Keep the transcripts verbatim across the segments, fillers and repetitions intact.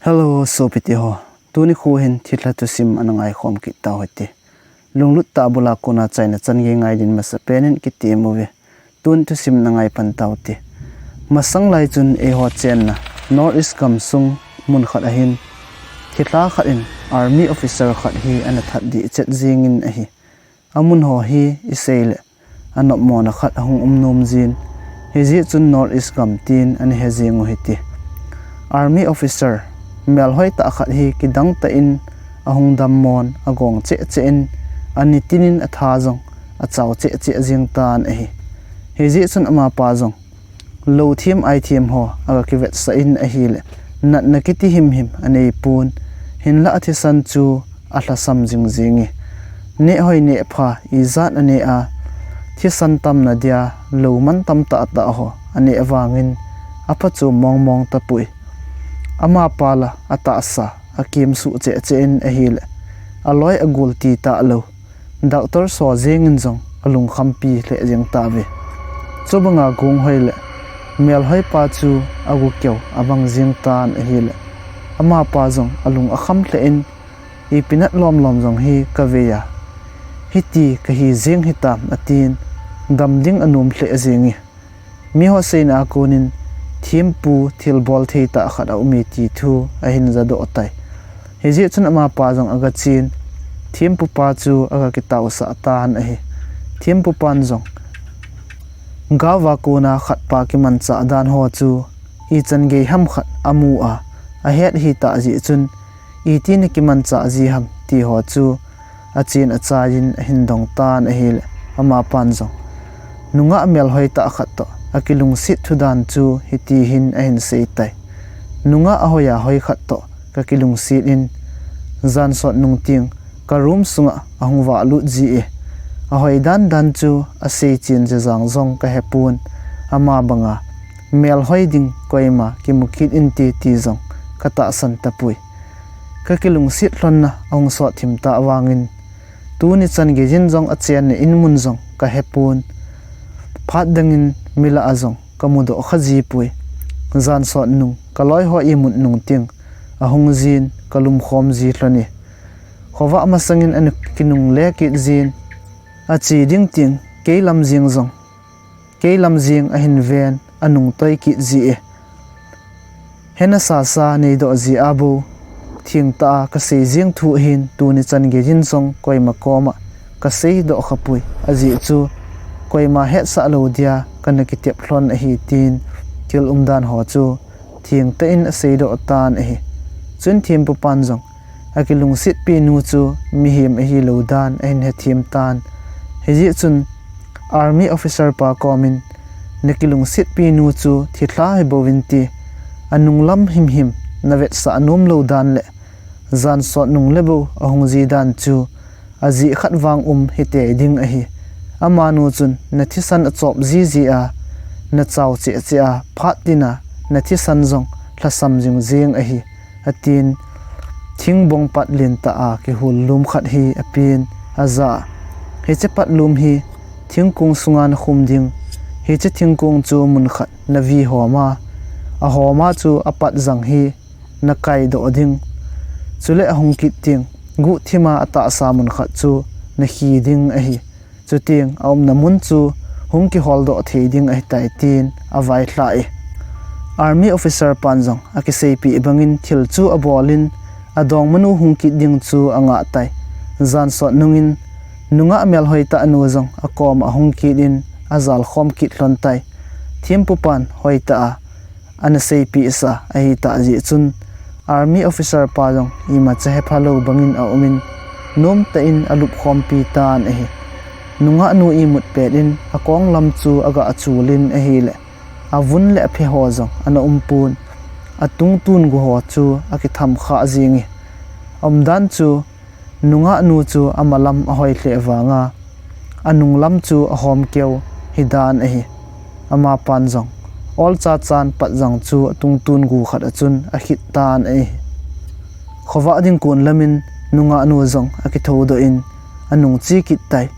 Hello, sopite ho. Tuni khu hin thilha thusim ana ngaikhom kit tau hite. Lunglut tah bula kona chaina chan gei ngai din masapen in kitem uve. Tun thusim na ngai pan tau te. Masang lai chun eiho chenna North East gam sung mun khat ahin, thilha khat in army officer khat hi ana that dih chet jingin ahi. Amun ho hi isei le anopmona khat ahung um nom jin, hijeh chun North East gam tin ana he jing u hite. Army officer melhoi tah khat hi kidang tah in ahung dammon, agong cheh cheh in, ani tin in atha jong achao cheh cheh jing tan ahi. Hijeh chun amapa jong lou them ai them ho aga kivetsah in ahile, natna kiti himhim anei pon, hinlah athisan chu alhasam jing jing e. Neh hoi neh pha ijat aneh a, thisan tamna dia lou man tam tah tah ho aneh vangin aphachom mong mong tapoi. Amapa la atahsa akimsuh cheh cheh in ahile, aloi agol ti talou, doctor so jeng in jong alungkhampi lheh jeng tauve. Chubanga gong hoi le melhoi pa chu agu keu abang jeng tan ahile, amapa jong alung akham lheh in, ipi nat lom lom jong hi kavei a, hiti kahi jeng hitam atin, dam ding anom lheh jeng e. Miho seina a konin thempu thilbol thei tah khat aum e ti thu ahin jadoh tai. Hijeh chun amapa jong aga chen, thempu pa chu aga kitaosah tan ahi. Thempu pan jong gaova kona khatpa kimanchah dan ho chu ichan gei ham khat amu a, ahet ahitah jeh chun, iti na kimanchah ji ham ti ho chu achen achai in ahin dong tan ahile, amapan jong nungah melhoi tah khat toh akilungset thu dan chu hiti hin ahin sei tai. Nungah ahoi a hoi khat toh kakilungset in, jan sot nung teng ka room sunga ahung vahlut ji e. Ahoi dan dan chu asei chen jejang jong kahepon, ama banga melhoi ding koima kimu kit inte ti jong katahsan tapoi. Kakilungset lhonna ahung sot thim tah vangin, tuni chan geijin jong achenna in mun jong kahepon, phat dangin mi lah a jong kamudoh kha jipoi. Jan sot nung kaloi ho imut nung teng ahung jin kalumkhom ji lhon e. Khovah masangin ana kinungle kit jin, ache ding teng kei lam jeng jong, kei lam jeng ahin ven, anung toi kit ji e. Hena sasa neidoh ji a bou, thengtah a kasei jeng thu ahin, tuni chan geijin jong koima koma kaseidoh khapoi, ajeh chu koima hetsah lou dia kana kitep lhon ahi, tin thil umdan ho chu thengtah in aseidoh tan ahi. Chun thempu pan jong akilungsetpi nu chu mihem ahilou dan ahin hethem tan. Hijeh chun army officer pa komin, nakilungsetpi nu chu thilha hibou vinte, anunglam himhim navetsah nomlou dan le jan sot nung le bou ahung ji dan chu ajeh khat vang um hitei ding ahi. Amanu chun nathisan achop jiji a, nachao cheh cheh a, phat tina nathisan jong lhasam jing jeng ahi, atin, thingbong pat lentah a kihul lum khat hi apen, aja. Hiche pat lum hi thingkong sunga nakhum ding, hiche thingkong chu mun khat navi hom a, ahom a chu apat jang hi nakaidoh ding. Chule ahung kit teng, guhthima atahsa mun khat chu nakhi ding ahi. Chuteng aumna mun chu hung kiholdoh thei ding ahitai, tin availhah e. Army officer pan jong akiseipeh bangin thil chu abolin, adongmanu hung kit ding chu angah tai. Jan sot nungin nungah melhoi tah nu jong akoma ahung kit in ajalkhom kit lhon tai. Thempu pan hoitah a ana seipehsa ahitah jeh chun, army officer pa jong imacha hephalou bangin aumin, nomtah in alupkhompi tan ahi. Nungah nu imut pet in akong lam chu aga achulin ahile, avun le aphe ho jong ana umpon, atungtun gu ho chu akitham khah jenge. Aumdan chu, nungah nu chu amalam ahoi lheh vanga, anunglam chu ahom keu hidan ahi. Amapan jong olcha chan patjang chu atungtun gu khat a chun akhit tan ahi. Khovah ding kon lamin nungah nu jong akithoudoh in anung che kit tai.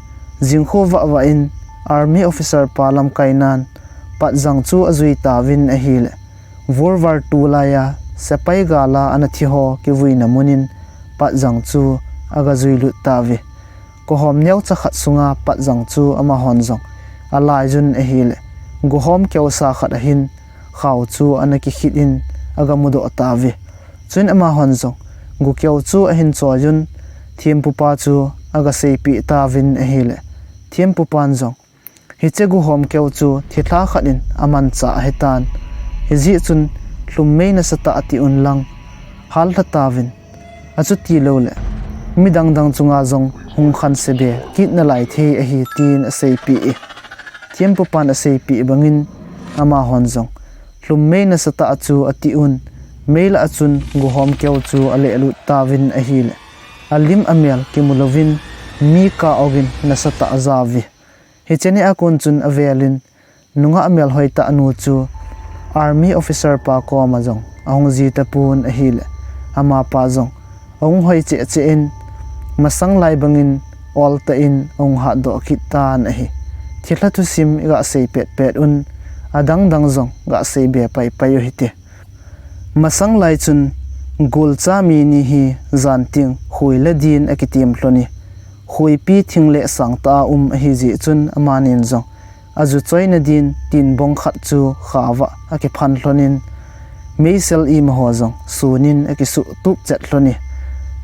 Jingkhovah vah in army officer pa lamkainan patjang chu ajui tauvin ahile, vorvar tulaiya sepai gal a ana thi ho kivuina mun in patjang chu aga jui lut tauve. Kihom neocha khat sunga patjang chu amahon jong alaiyun ahile, gu hom keosa khat ahin khao chu ana kikhit in aga mudoh tauve. Chuin amahon jong gu keo chu ahin choiyun, thempupa chu aga seipeh tauvin ahile, thempupan jong, hiche gu hom keo chu thilha khat in amanchah ahitan, hijeh chun lhummei nasatah a ti unlang, hallha tauvin, achuti louleh midang dang chunga jong hung khanse be kit nalai thei ahi, tin aseipeh e. Thempupan aseipeh bangin amahon jong lhummei nasatah a chu ati un, meilah a chun gu hom keo chu alehlut tauvin ahile, alim amel kimu louvin mi kah ogin nasatah a ajao uve. Hiche nia kon chun avelin, nungah melhoitah nu chu army officer pa koma jong ahung ji tapon ahile, amapa jong ahung hoi cheh cheh in, masang lai bangin oltah in ahung hatdoh kit tan ahi. Thilha thusim iga sei petpet un, adang dang jong ga sei be paipai u hite. Masang lai chun golcha mi ni hi jan teng khuila din akitem lhon e. Khuipi thing le sangtah a um ahijeh chun amanin jong aju choina din tinbong khat chu khaova akiphan lhonin, meisel imaho jong sunin akisuh tup chet lhon e.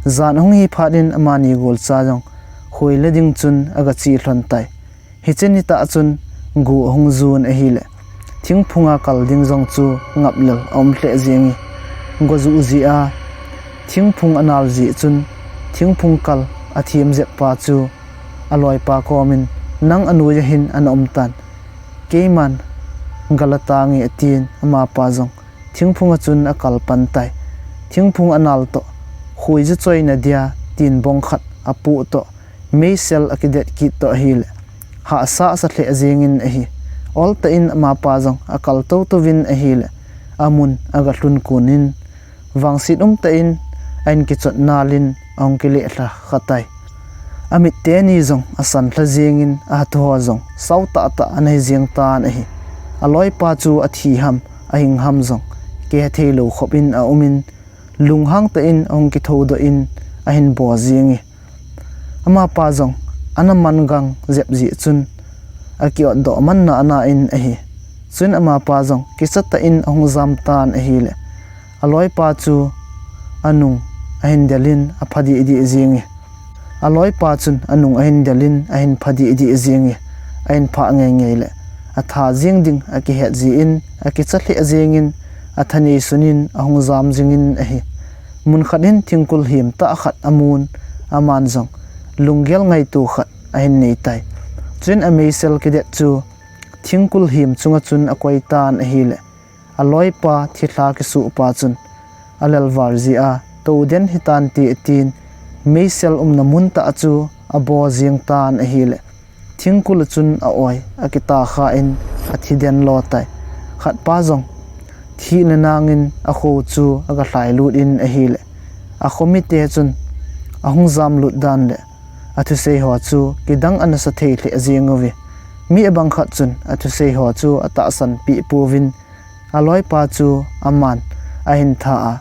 Jan ahung hi phat in amani golcha jong khuila ding chun aga che lhon tai. Hiche nitah chun gu ahung jun ahile, thingphunga kal ding jong chu ngaplel aum lheh jenge. Go juh jeh a thingphung anal jeh chun, thingphung kal athem jep pa chu aloipa komin, nang anoi a hin ana um tan, keiman gala tange, atin amapa jong thingphunga chun akal pan tai. Thingphung anal toh, khuiju choina dia tinbong khat apoh toh, meisel akidet kit toh ahile, hahsa asa lheh jengin ahi. Oltah in amapa jong akal toutouvin ahile, amun aga lhun konin, vangset umtah in ahin kichot nalin ahung kilehlha kha tai. Amit teni jong asan lha jengin, ahathu ho jong sao tahtah ana hi jeng tan ahi. Aloipa chu athi ham ahing ham jong kihethei lou khop in aumin, lunghang tah in ahung kithoudoh in ahin bo jenge. Amapa jong ana man gang jep jeh chun, akiotdoh manna ana in ahi. Chuin amapa jong kicha tah in ahung jam tan ahile, aloipa chu anung ahin delin apha deh deh jenge. Aloipa chun anung ahin delin ahin pha deh deh jenge. Ahin phah ngei ngei le, atha jeng ding akihet jeh in akicha lheh jengin, athanei sunin ahung jam jingin ahi. Munkhat in thingkul himtah khat amun, aman jong lunggel ngaito khat ahin nei tai. Chuin ameisel kidet chu thingkul him chunga chun akoi tan ahile, aloipa thilha kisuh pa chun alelval jeh a, tou den hitante atin, meisel umna mun tah chu abo jeng tan ahile, thingkul a chun a-oi akitah khan athi den lo tai. Khatpa jong thina nangin akho chu aga lhailut in ahile, akho mite chun ahung jamlut dan le athusei ho chu kidang ana sa thei lheh jeng uve. Mi abang khat chun athusei ho chu atahsan peh pouvin, aloipa chu aman ahin tha a,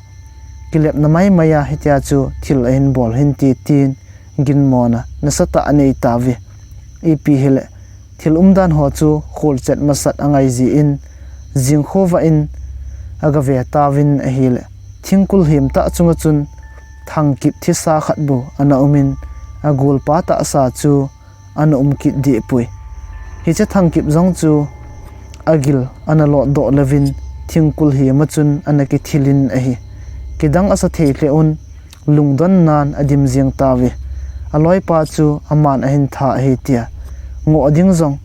kilepna maimai a hitia chu thil ahin bol hinte tin ginmona nasatah anei tauve. Ipi hile, thil umdan ho chu kholchet masat angai jeh in, jingkhovah in aga ve tauvin ahile, thingkul himtah chunga chun thangkip thisa khat bou ana umin, agolpa tahsa chu ana um kit deh poi. Hiche thangkip jong chu agil ana lotdoh louvin, thingkul hima chun ana kithilin ahi. Kidang asa thei lheh un, lungdon nan adim jeng tauve. Aloipa chu aman ahin tha ahi tia ngoh ding jong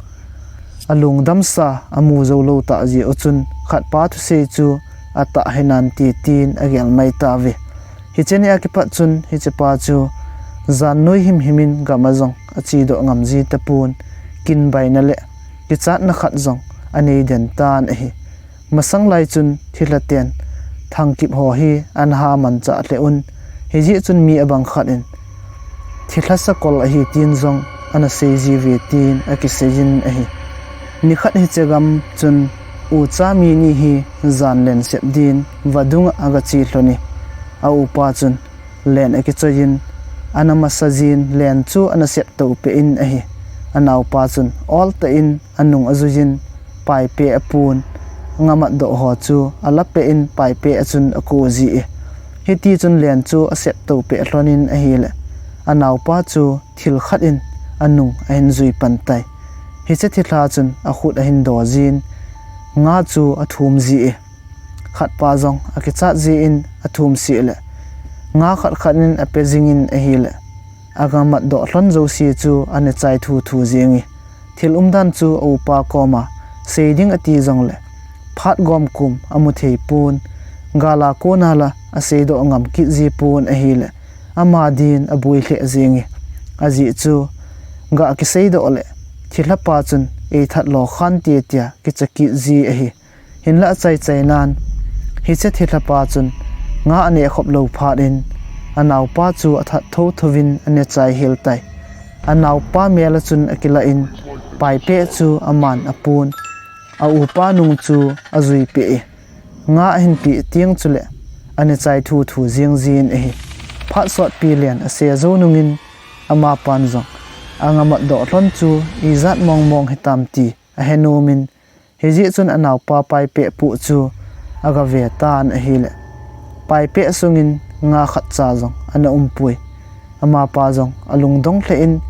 alungdamsa amu jou lou tah jeh u chun, khatpa thusei chu atah hinante tin agel mai tauve. Hiche nia kipat chun hichepa chu jan noi himhim in gam a jong achedoh ngam ji tapon, kinbaina le kichatna khat jong anei den tan ahi. Masang lai chun thilha ten thangkip ho hi ana ha manchah lheh un, hijeh chun mi abang khat in thilha sakol ahi tin jong ana sei jiuve tin akisei jin ahi. Nikhat hiche gam chun Ucha mi ni hi jan len sep din vadung a aga che lhon e. A upa chun len akichoi in, ana masa jin len chu ana sep to peh in ahi. Anaopa chun ol tah in anung ajui in, paipe apun, nga matdoh ho chu ala peh in paipe a chun ako ji e. Hiti chun len chu asep to peh lhon in ahile, anaopa chu thil khat in anung ahin jui pan tai. Hiche thilha chun akhut ahin do jin, nga chu athum ji e. Khatpa jong akichat jin athum sih le, nga khat khat in ape jing in ahile, aga matdoh lhon jouse chu ana chai thu thu jing e. Thil umdan chu a upa koma sei ding ati jongle, phat gom kum amu thei pon, gal a kona la aseidoh ngam kit ji pon ahile, ama din aboi lheh jing e. Ajeh chu, ga kiseidoh le, thilha pa chun eithat lo khan te tia kicha kit ji ahi. Hinlah achai chai nan, hiche thilha pa chun nga aneh khop lou phat in, anaopa chu athat tho tho in ana chai hel tai. Anaopa mel a chun akilah in, paipe chu aman apun, a upa nung chu ajui peh e. Nga ahin peh teng chule, ana chai thu thu jing jin ahi. Phat sotpi len ase jou nung in, amapan jong, anga matdoh lhon chu ijat mong mong hitam ti ahe nom in, hijeh chun anaopa paipe pu chu aga ve tan ahile, paipe sung in nga khat cha jong ana um poi. Amapa jong alungdong lheh in,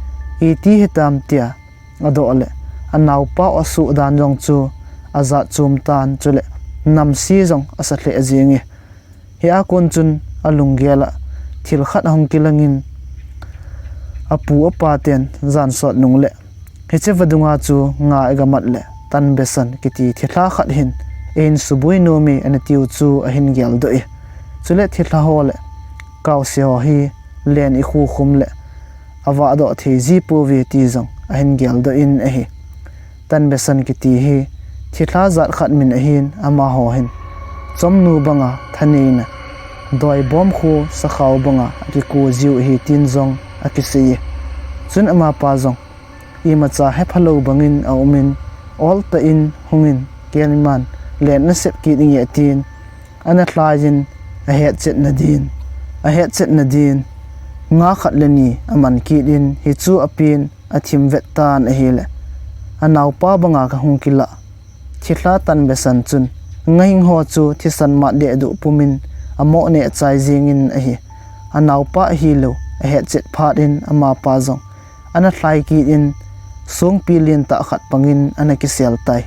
iti hitam tia adoh le, anaopa asuh dan jong chu ajat chom tan chule, namse jong asa lheh jing e. Hia kon chun alunggel a thil khat ahung kilang in, apu apa ten jan sot nung le, hiche vadung a chu nga iga mat le, tanbesan kiti thilha khat hin, eihin suboi nom e ana tiu chu ahin geldoh e. Chule thilha ho le kaose ho hi len ikhu khum le, avahdoh thei ji pouve ti jong ahin geldoh in ahi. Tanbesan kiti hi thilha jat khat min ahin, amaho hin chomnu banga thaneina, doibom khu sakhao banga akiko jiu ahi tin jong akisei e. Chun amapa jong imacha hepha lou bangin aum in, ol tah in hung in, keiman len nasep kit inge tin, ana lhai in, ahetchetna din, ahetchetna din, nga khat le ni aman kit in, hichu apen, athim vet tan ahile, anaopa banga kahung kilah thilha tanbesan chun, nga hing ho chu thisan mat dehduh pum in, amo neh chai jing in ahi. Anaopa ahilou ahetchet phat in amapa jong ana lhai kit in, songpi lentah khat pang in ana kisel tai.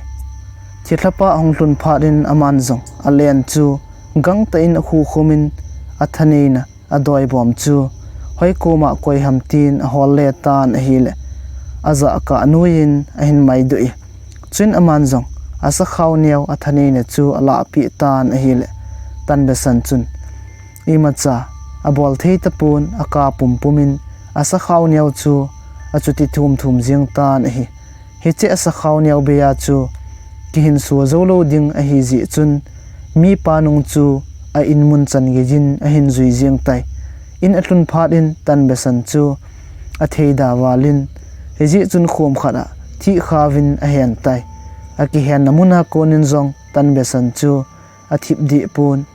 Thilha pa ahung lhun phat in aman jong alen chu gangtah in akhu khum in, athaneina, adoibom chu hoi koma koi ham tin ahol le tan ahile, ajah kah noi in ahin maidoh e. Chun aman jong asakhao neo athaneina chu alahpeh tan ahile, tanbesan chun imacha abol thei tapon, aka pumpum in asakhao neo chu achuti thum thum jing tan ahi. Hiche asakhao neo bei a chu kihinso jou lou ding ahi jeh chun, mipa nung chu a in mun chan gei in ahin jui jing tai. In alhun phat in tanbesan chu athei da val in, hijeh chun khom khat a thih kha uvin ahen tai. Akihenna mun a kon in jong tanbesan chu athip deh pon,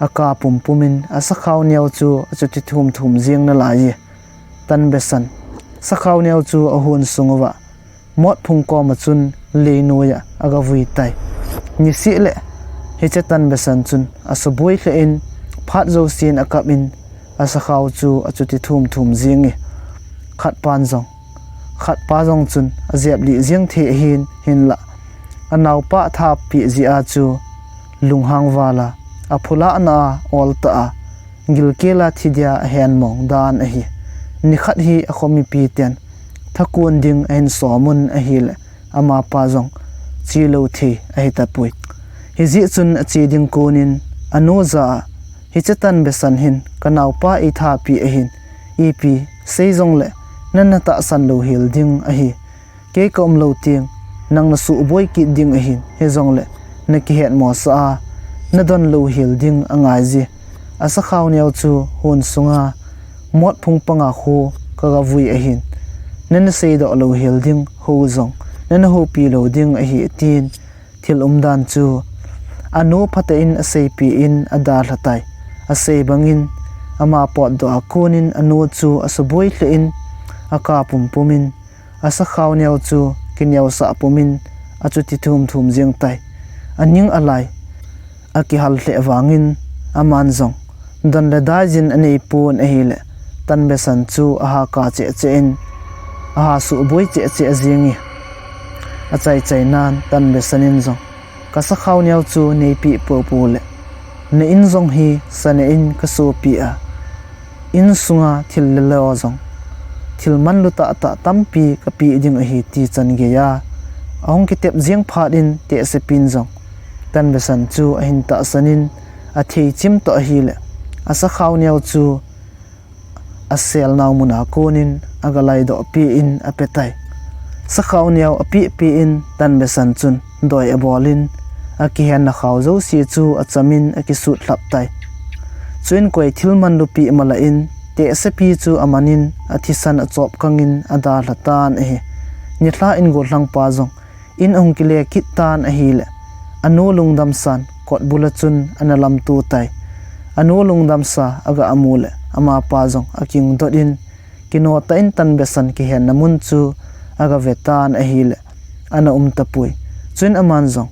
aka pumpum in asakhao neo chu achuti thum thum jing nalai e. Tanbesan sakhao neo chu ahon sung uva, motphung koma chun leinoi a aga vui tai. Niseh le hiche tanbesan chun asuboi lheh in, phat jousen akap in, asakhao chu achuti thum thum jing e. Khatpan jong, khatpa jong chun ajep lih jing thei ahin, hinlah anaopa athapeh jeh a chu lunghang val a, aphulahna a, ol tah a, gilkel a thi dia ahen mong dan ahi. Nikhat hi akho mipi ten thakon ding ahin som un ahile, amapa jong chelou thei ahi tapoi. Hijeh chun ache ding kon in anu jah a, hiche tanbesan hin kanaopa eitha peh ahin, ipi sei jongle nana tahsan louhel ding ahi. Kei kaum lou teng nang nasuhboi kit ding ahin, hijongle nakihet mosah a, nadon louhel ding angai je. Asakhao neo chu hon sunga motphung panga khu kaga vui ahin, nana seidoh louhel ding, hou jong nana houpi lou ding ahi, atin. thil umdan chu anu phatah in aseipeh in adalha tai. Asei bangin ama potdoh a konin anu chu asuboi lheh in akap pumpum in, asakhao neo chu kineosah pumin achuti thumthum jeng tai. Aning alai akihal lheh vangin aman jong don le dai jin anei pon ahile, Tanbesan chu aha kap cheh cheh in, aha suboi cheh cheh jeng e. Achai chai nan Tanbesan in jong, kasakhao neo chu neipeh popo le, na in jong hi sa neh in kasopeh a, insunga thil le lo jong, thil manlu tahtah tampi kapeh ding ahi ti chan geiya ahung kitep jeng phat in Tehsepin jong Tanbesan chu ahin tahsan in athei chim toh ahile, asakhao neo chu aselnau muna konin agalaidoh peh in apetai. Sakhao neo apeh peh in Tanbesan chun doi abolin, akihenna khao jouse chu achamin akisut lhap tai. Chuin koi thil manlu peh malah in Tehsepi chu amanin athisan achop kangin adalha tan ahi. Nilhah in gollhangpa jong in ahung kile kit tan ahile, anu Lungdamsan kotbul a chun ana lamto tai. Anu Lungdamsa aga mu le, amapa jong akingdot in, kino tah in Tanbesan kihenna mun chu agave tan ahile, ana um tapoi. Chuin aman jong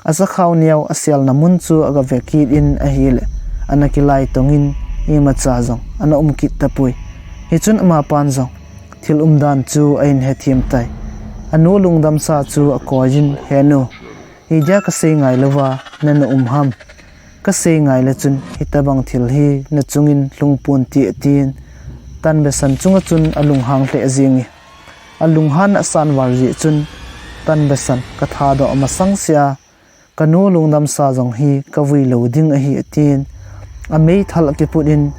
asakhao neo aselna mun chu agave kit in ahile, ana kilaitong in imacha jong ana um kit tapoi. Hichun amapan jong thil umdan chu ahin hethem tai. Anu Lungdamsa chu akoiyin, He nu, idia kasei ngai louva nana um ham? Kasei ngai le chun hitobang thil hi nachungin lhung ponte, atin Tanbesan chunga chun alunghang lheh jenge. Alunghanna asan val jeh chun Tanbesan kathadoh masang sea, kanu Lungdamsa jong hi kavui lou ding ahi, atin ameithal akiput in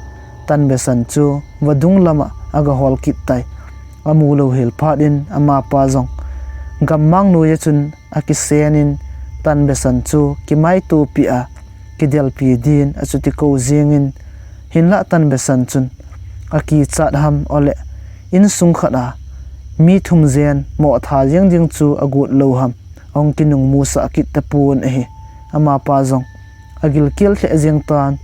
Tanbesan chu vadung lama agahol kit tai. Amu louhel phat in amapa jong gammang noiya chun akisenin Tanbesan chu kimaitopi a kidelpi din achuti kou jengin, hinlah Tanbesan chun akichat ham, ole insung khat a mi thum jen mo tha jeng ding chu agot lou ham, ahung kinungmusah kit tapon ahi. Amapa jong agilkel lheh jeng tan.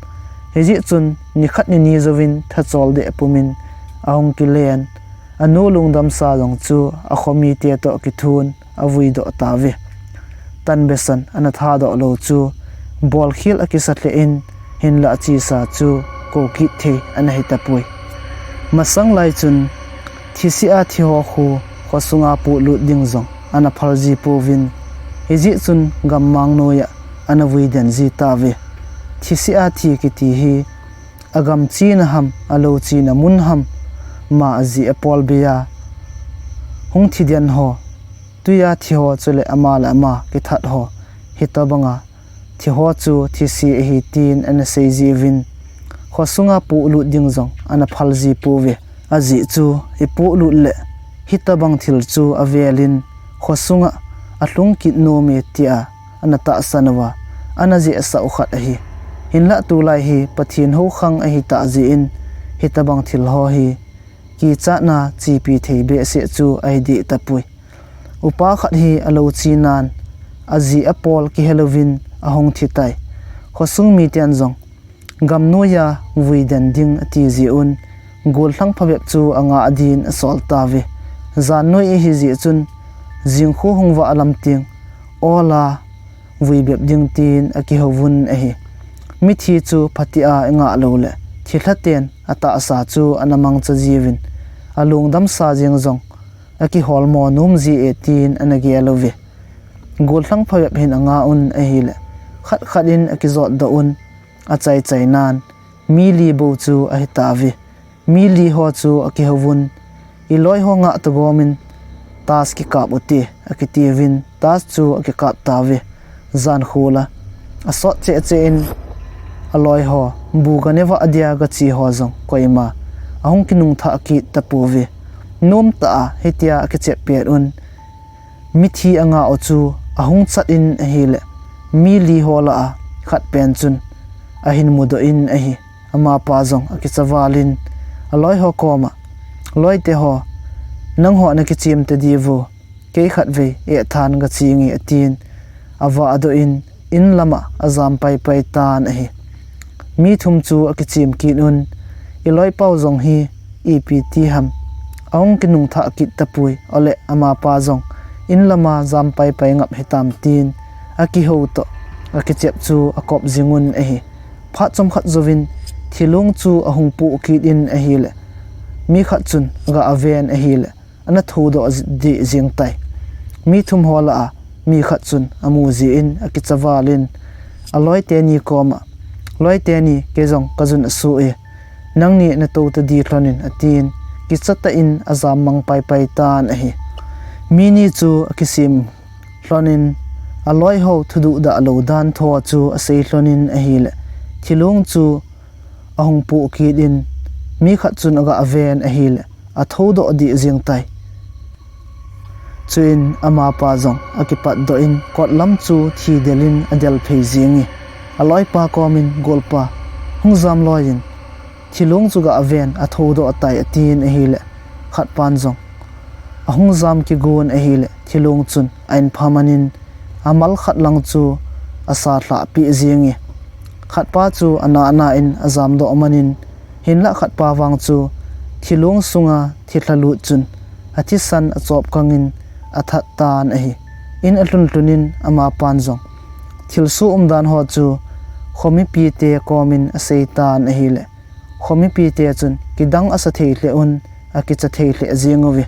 Hijeh chun nikhat nini jouvin thachol deh pumin ahung kilen, anu Lungdamsa jong chu akhomite toh kithun avuidoh tauve. Tanbesan ana thadoh lou chu bolkhel akisa lheh in, hinlah achesa chu kou kit thei ana hitapoi. Masang lai chun thiseh a thiho khu khosunga polut ding jong ana phalji pouvin, hijeh chun gammang noiya ana vuiden ji tauve. Thiseh a thi kiti hi agam chena ham, alou chena mun ham, ma ajeh apol beiya hung thiden ho, tuiya thiho chule ama le ama kithat ho, hitobanga thiho chu thiseh ahi tin ana seijiuvin, khosunga polut ding jong ana phalji pouve. Ajeh chu ipolut le hitobang thil chu avelin khosunga alhung kit nome tia ana tahsan uva, ana jehsah u khat ahi. Hinlah tulai hi Pathen houkhang ahitah jeh in hitobang thil ho hi kichatna chepi thei behseh chu ahideh tapoi. Upa khat hi alou chenan ajeh apol kihelouvin ahung thitai. Khosung miten jong gamnoiya vuiden ding ati jeh un, gollhang phabep chu angah din asol tauve. Jannoi ahijeh chun jingkhu hung vah lam teng, ola vuibep ding tin akihouvun ahi. Mithi chu phatea ingah loule thilhaten atahsa chu ana mangcha jiuvin, alungdamsa jeng jong akiholmo nom jie tin ana gel uve. Gollhang phabep hin angah un ahile, khat khat in akijotdoh un, achai chainan mi li bou chu ahitauve. Mi li ho chu akihouvun, iloiho ngah togomin tas kikap ute, akitiuvin tas chu akikap tauve. Jankhol a asot cheh cheh in aloiho bu ganevah dia gache ho jong koima ahung kinungthah kit tapouve. Nomtah a hitia akichep pet un, mithi angah u chu ahung chat in ahile, mi li ho lah a khat pen chun ahin mudoh in ahi. Amapa jong akicha valin aloiho koma, Loiteho, nangho nakichem tadiuvo, kei khatvei ehthan gachenge, atin avah doh in, in lama ajam paipai tan ahi. Mi thum chu akichem kit un, iloipau jong hi ipi ti ham, ahung kinungthah kit tapoi, ole amapa jong in lama jam paipai ngap hitam tin, akihou toh, akichep chu akop jing un ahi. Phat chomkhat jouvin, thilong chu ahung poh kit in ahile, mi khat chun aga aven ahile, ana thoudoh dih jing tai. Mi thum ho lah a, mi khat chun amu jin akicha val in, aloi teni koma, loi teni, kei jong kajun asu e, nangni natou tadi lhon in atin, kicha tah in ajam mang paipai tan ahi. Mi ni chu akisem lhon in, aloi ho thudoh dah lou dan tho chu asei lhon in ahile, thilong chu ahung poh kit in, mi khat chun aga aven ahile, athoudoh dih jing tai. Chuin amapa jong akipat doh in, kot lam chu thi del in adel phei jing e, aloipa komin, golpa, hung jam loi in, thilong chu aga aven, athoudoh tai atin ahile, khatpan jong ahung jam kigon ahile, thilong chun a-in pha man in, amal khat lang chu asa lhah peh jing e, khatpa chu ana ana in ajam doh man in, hinlah khatpa vang chu thilong sunga thilha lut chun athisan achop kang in athat tan ahi. In alhun lhun in amapan jong thilsoh umdan ho chu khomipite komin asei tan ahile, khomipite chun kidang asa thei lheh un, akicha thei lheh jing uve.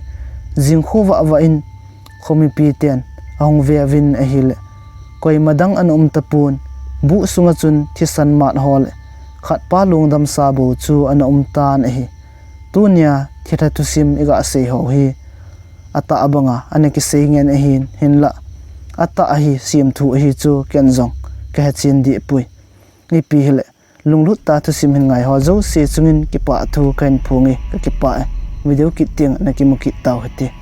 Jingkhu vah vah in khomipiten ahung ve uvin ahile, koima dang ana um tapon, buh sunga chun thisan mat ho le khatpa lungdam sa bou chu ana um tan ahi. Tunia thilha thusim iga sei ho hi atah banga ana kisei ngen ahin, hinlah atah ahi semthu ahi chu ken jong kahe chen dih poi. Ipi hile, lunglut tah thusim hin ngai ho jouse chungin kipah thu kahin phong e, kakipah e. Video kit teng nakimu kit tau hite.